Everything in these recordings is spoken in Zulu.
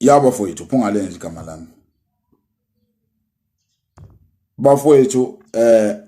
Ya bafowethu, phungalenje igama lami. Bafowethu,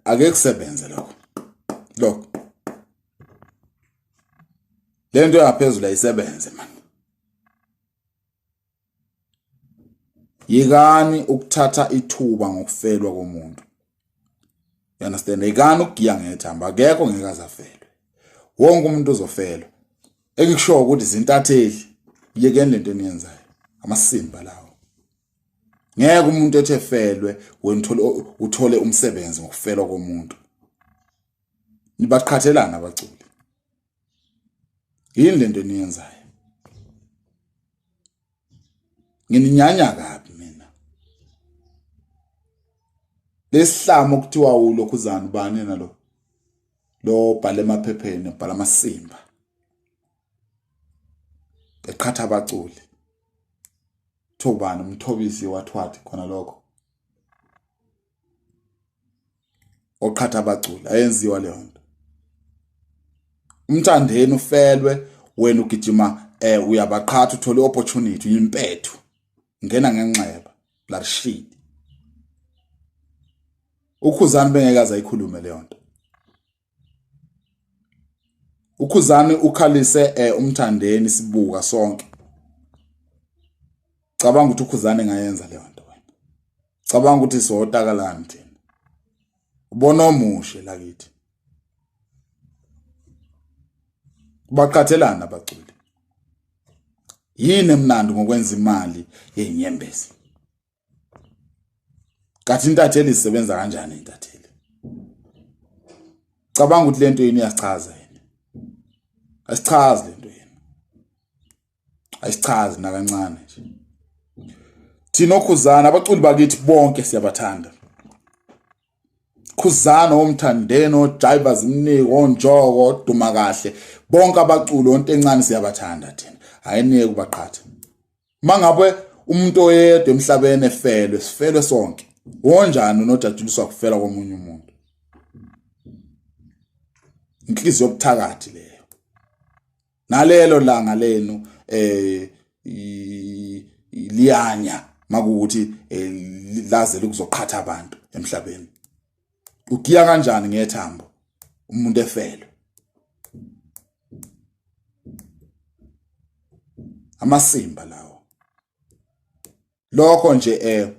ake kusebenze lokho. Lokho. Lento yaphezulu ayisebenze man. Yekani ukuthatha ithuba ngokufelwa komuntu. You understand? Yekani ukugiya ngethamba, akekho ngeke azafelwe. Wonke umuntu uzofelwa. Engikusho ukuthi izintatheli yekeni lento eniyenzayo. Amasimba lawo. Ngeke umuntu ethe felwe wena uthole umsebenzi ngokufelwa komuntu. Nibaqhathelana abaculi. Yini lento eniyenzayo? Ngininyanya kabi mina. Lesihlamo kuthiwa ulokhuzana ubani yena lo? Lo bhala emaphepheni, bhala amasimba. Eqhatha abaculi. Thobani umthobisi wathwathi khona lokho. Oqhatha abaculi ayenziwa leyo nto. Umthandeni ufelwe wena ugijima uyabaqhatha uthola iopportunity uyimpethu ngena ngenxeba blood shit. Ukhuzani bengeke aze ayikhulume leyo nto. Ukhuzani ukhalise umthandeni sibuka sonke. Cabanga ukuthi ukhuzani engayenza leyo nto wena. Cabanga ukuthi sotakalani thina. Ubona omushe lakithi. Baqhathelana abaculi. Yini emnandi ngokwenza imali yenyembezi? Kathi intatheli isebenza kanjani intatheli? Cabanga ukuthi lento yini iyasichaza yini? Asichazi lento yini. Asichazi nakancane nje. Thina okhuzana abaculi bakithi bonke siyabathanda. Khuzana omthandeni oJiva Zimniko onjoko oduma kahle bonke abaculi onto encane siyabathanda thina. Ayinike kubaqhatha. Mangabe umuntu oyedwa emhlabeni efelwe sifelwe sonke. Wonjani unojatshuliswa kufela komunye umuntu? Inhliziyo yobuthakathi leyo. Nalelo langa lenu liyanya makuwukuthi laze likuzoqhatha abantu emhlabeni. Ugiya kanjani ngethambo umuntu efelwe? Amasimba lawo. Lokho nje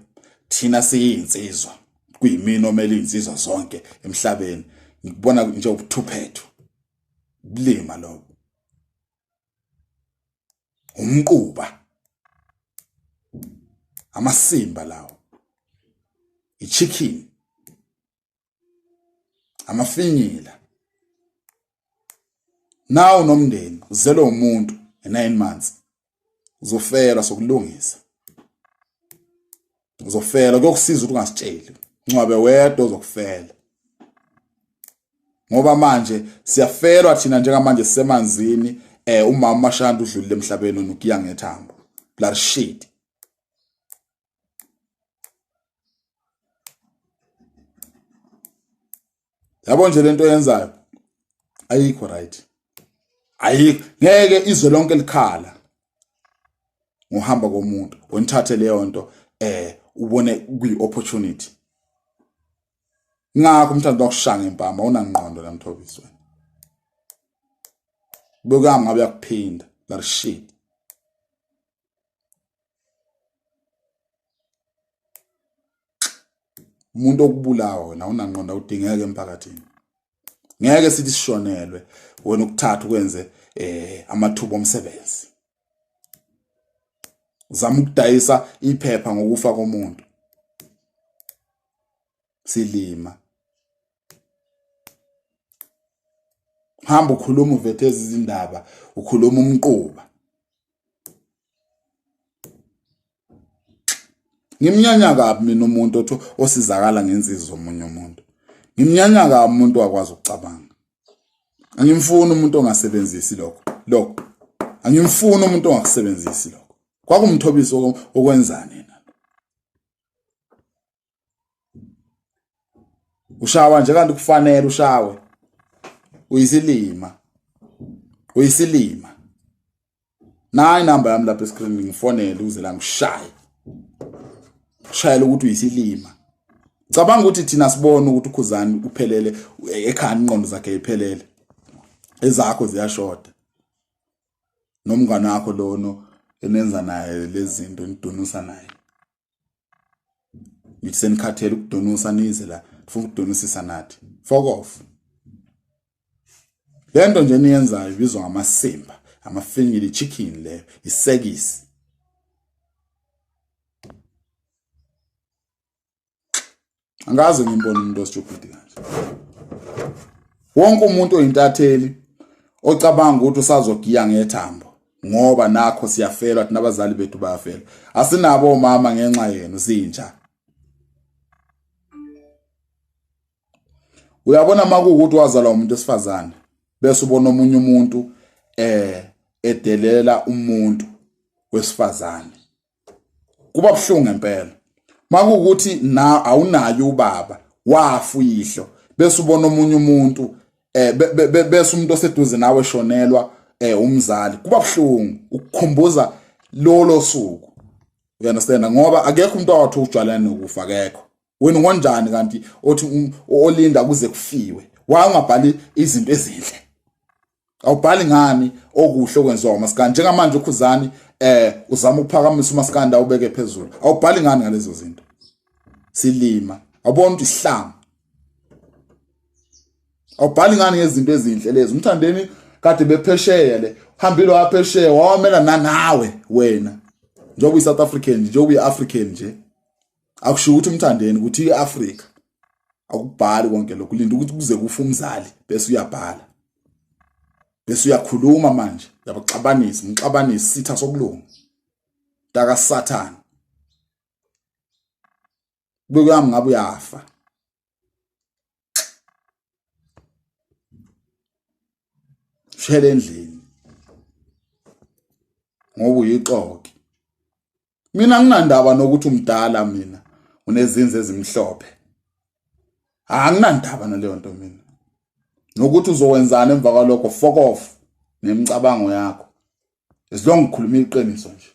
thina siyinsizwa kuyimina omele insizwa zonke emhlabeni ngikubona nje ubuthuphethu bulima lobo umquba amasimba lawo ichicken amafinyila nawu nomndeni uzelwe umuntu nge9 months uzofela sokulungisa uzofela kuyokusiza ukuthi ungasitsheli ncwabe wedwa ozokufela ngoba manje siyafelwa thina njengamanje sisemanzini umama Mashanda udlulile emhlabeni unukiya ngethambo blood shit. Yabo nje lento oyenzayo ayikho right. Ayikho ngeke izwe lonke likhala ngohamba komuntu wenithathe leyo nto ubone kuyi opportunity. Ngakho umthando wakushaya ngempama unangqondo la Mthobisi wena. Bukama ngabe uyakuphinda that shit. Umuntu okubulawa wena unangqondo awudingeke emphakathini. Ngeke sithi sishonelwe wena ukuthatha ukwenze amathuba omsebenzi. Uzama ukudayisa iphepha ngokufa komuntu. Silima. Hamba ukhuluma uvetheza izindaba, ukhuluma umquba. Ngimnyanya kabi mina umuntu othi osizakala ngensizwa zomunye umuntu. Ngimnyanya kabi umuntu wakwazi ukucabanga. Angimfuni umuntu ongasebenzisi lokho. Lokho. Angimfuni umuntu ongakusebenzisi lokho. Kwakumthobisa okwenzani yena? Ushawa nje kanti kufanele ushawe. Uyisilima. Uyisilima. Nayi inamba yami lapha escreen ngifonele uze la ngishaye. Shayela ukuthi uyisilima. Cabanga ukuthi thina sibona ukuthi uKhuzani uphelele ekhaya ingqondo zakhe iphelele. Ezakho ziyashoda. Nomngane wakho lono enenza naye lezi zinto nidunusa naye. Ngithi senikhathele ukudunusa nize la funa ukudunusisa nathi. Fuck off. Lento nje eniyenzayo ibizwa ngamasimba, amafinyili chicken leyo, isekisi. Angaze ngimbone umuntu ostupid kanje. Wonke umuntu oyintatheli ocabanga ukuthi usazogiya ngethambo ngoba nakho siyafelwa thina abazali bethu bayafelwa. Asinabo omama ngenxa yenu zinja. Uyabona makuwukuthi wazalwa umuntu esifazane bese ubona omunye umuntu eh edelela umuntu wesifazane kuba buhlungu ngempela makuwukuthi na awunayo ubaba wafa uyihlo bese ubona omunye umuntu eh bese umuntu oseduze nawe shonelwa eh umzali kuba buhlungu ukukhumbuza lolo suku you understand ngoba akekho umuntu owathi ujwayelana nokufa akekho wena ungonjani kanti othi um, olinda kuze kufiwe why ungabhali izinto ezinhle awubhali ngani okuhle okwenziwa umaskandi njengamanje ukhuzani eh uzama ukuphakamisa umaskandi awubeke phezulu awubhali ngani ngalezo zinto silima awubona ukuthi isihlama awubhali ngani ngezinto ezinhle lezi umthandeni kade bephesheya le hambile waphesheya wawamela nanawe wena njengoba uyi-South African nje njengoba uyi-African nje akusho ukuthi umthandeni ukuthi i-Afrika akubhali konke lokhu linda ukuthi kuze kufe umzali bese uyabhala bese uyakhuluma manje yabaxabanisa umxabanisi sitha sokulunga taka sathane bekuyami ngabe uyafa shela endlini ngoba uyixoki mina nginandaba nokuthi umdala mina unezinzi ezimhlophe anginandaba naleyo nto mina nokuthi uzokwenzani emva kwalokho fuck off nemicabango yakho as long ukhuluma iqiniso nje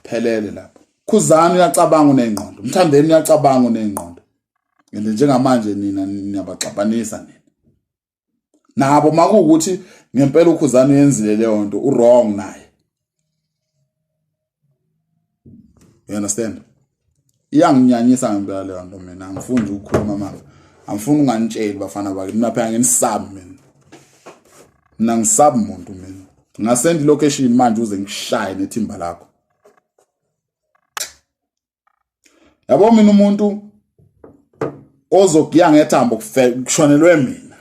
phelele lapho khuzani uyacabanga unengqondo mthandeni uyacabanga unengqondo and njengamanje nina niyabaxabanisa nina nabo makuwukuthi ngempela ukhuzani uyenzile leyo nto uwrong naye you understand iyanginyanyisa ngempela leyo nto mina angifuni nje ukukhuluma manga angifuni unganitsheli bafana bakhe mina phela nginisabi mina mina ngisabi muntu mina ngasend location manje uze ngishaye nethimba lakho yabo mina umuntu ozogiya ngethambo kushonelwe mina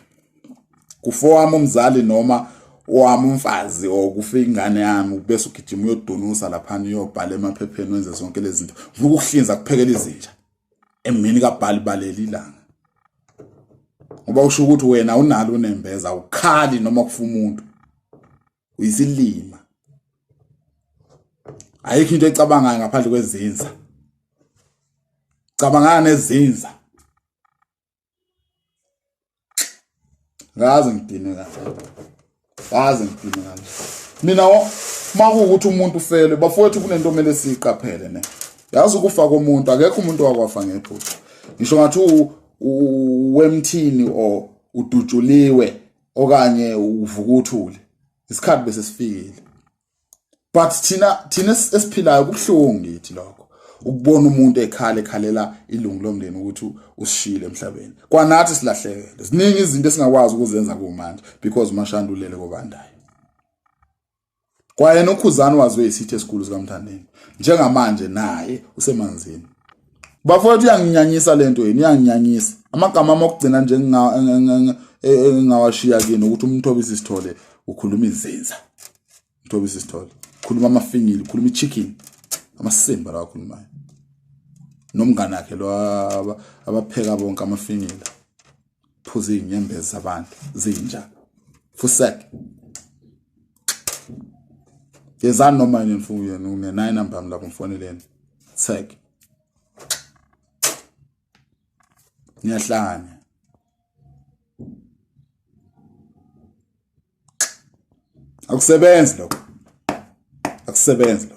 kufowami umzali noma owami umfazi or kufe ingane yami bese ugijima uyodunusa laphana uyobhala emaphepheni wenze zonke lezi zinto vuka ukuhlinza kuphekela izinja emini kabhali baleli ilanga ngoba usho ukuthi wena unalo unembeza ukhali noma kufa umuntu uyisilima ayikho into ecabangayo ngaphandle kwezinza cabangana nezinza ngaze ngidinwe kahle ngaze ngidinwe kanje mina makuwukuthi umuntu ufelwe bafowethu kunento omele siyiqaphele ne yazi ukufa komuntu akekho umuntu wakwafa ngephutha ngisho ngathi wemthini or udutshuliwe okanye uvuka uthule isikhathi bese sifikile but thina thina esiphilayo kubuhlungu ngithi lokho ukubona umuntu ekhala ekhalela ilungu lomndeni ukuthi usishile emhlabeni kwanathi silahlekele ziningi izinto esingakwazi ukuzenza kumanje because uMashanda ulele kobandayo kwayena uKhuzani waziwe isithe esikhulu sikaMthandeni njengamanje naye usemanzini bafowethu iyanginyanyisa lento yini iyanginyanyisa amagama ami okugcina nje engingawashiya kini ukuthi umthobisi sithole ukhuluma izinza umthobisi sithole khuluma amafinyili ukhuluma ichicken amasimba lawa akhulumayo nomngane wakhe lo abapheka bonke amafinyila phuza iy'nyembezi zabantu zinja fusek yenzani noma yini nifuna yena une-nine number yami lapho ngifoneleni sek niyahlanya akusebenzi lokho. Akusebenzi.